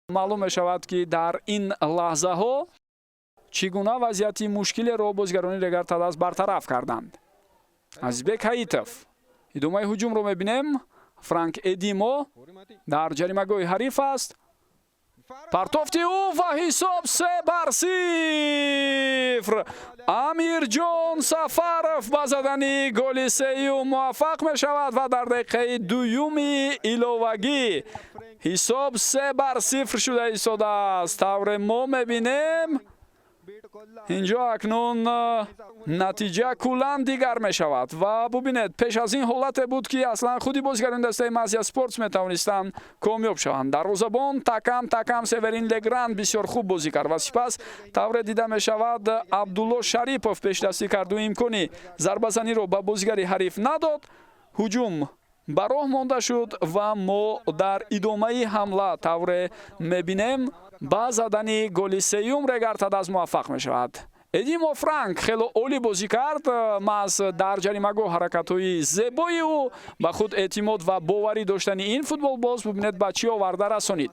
Маълум мешавад, ки дар ин лаҳзаҳо чӣ гуна вазъияти мушкилеро бозигарони Регар Тадаз бартараф карданд. Азизбек Ҳаитов, идомаи ҳуҷумро мебинем. Франк Эдимо дар ҷаримагоҳи ҳариф аст. Партофти ӯ ва ҳисоб 3-0. Амирҷон Сафаров ба задани голи сеюм муваффақ мешавад ва дар дақиқаи дуюми иловагӣ ҳисоб 3-0 шуда истодааст. Тавре мо мебинем, инҷо акнун натиҷа куллан дигар мешавад. Ва бубинед, пеш аз ин ҳолате буд, ки аслан худи бозигарони дастаи Мазия Спортс метавонистанд комёб шаванд. Дарвозабон такам такам Северин Легранд бисёр хуб бозӣ кард ва сипас, тавре дида мешавад, Абдулло Шарипов пешдастӣ карду имкони зарбазаниро ба бозигари ҳариф надод. Ҳуҷум ба роҳ монда шуд ва мо дар идомаи ҳамла, тавре мебинем, ба задани голи сеюм Регар Тадаз муваффақ мешавад. Эдимо Франк хело олӣ бозӣ кард. Маҳз дар ҷаримагоҳ ҳаракатҳои зебои ӯ, ба худ эътимод ва боварӣ доштани ин футболбоз, бубинед, ба чӣ оварда расонид.